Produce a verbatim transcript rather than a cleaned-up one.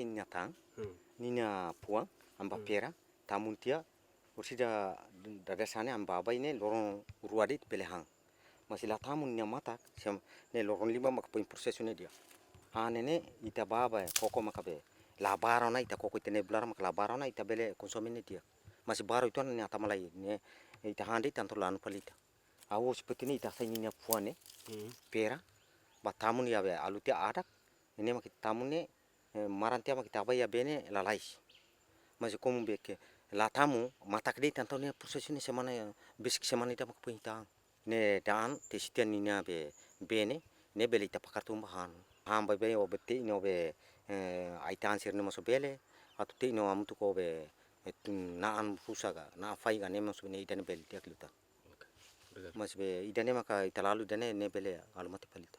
Ninia tan, hmm, ninia fuan, ami bá, hmm, pera, tamun tiha, orsida dadeer-saan ne'e ami bá aban ne'e loron rua de'it bele han. Mas la tamun ninia matak, se ne'e loron lima maka foin prosesu ne'e di'ak. Han ne'e ne'e ita bá bá koko maka be. La baru ona ita koko ita-nia bá laran maka la baru ona ita bele konsome ne'e di'ak. Mas baru uitoan ne'e ita malae ne'e ita han de'it tantu lanu fali ita. Ha'u seperti ne'e ita hasai ninia fuan ne'e, hmm, pera, bá tamun iha be alu tiha adak, ne'e maka ita tamun ne'e, eh, maran tiha maka ita bá iha bee ne'e lalais. Mas komu be ke la tamun matak de'it tantu ne'e prosesu ne'e semana, besik semana ida maka foin ita han. Ne'e da'an tesi tiha ninia be bee ne'e, ne'e bele ita fakar tun bá han. Han baibain ó be te'in ó be, eh, ai-taan sira-ne'e mós bele, atu te'in ó hamutuk ho be, eh, tun na'an rusa ka, na'an fahi ka ne'e mós ne'e ida-ne'e bele di'ak liután. Oke, obrigadu. Mas be ida-ne'e maka ita lalu ida-ne'e, ne'e bele halo mate fali ita.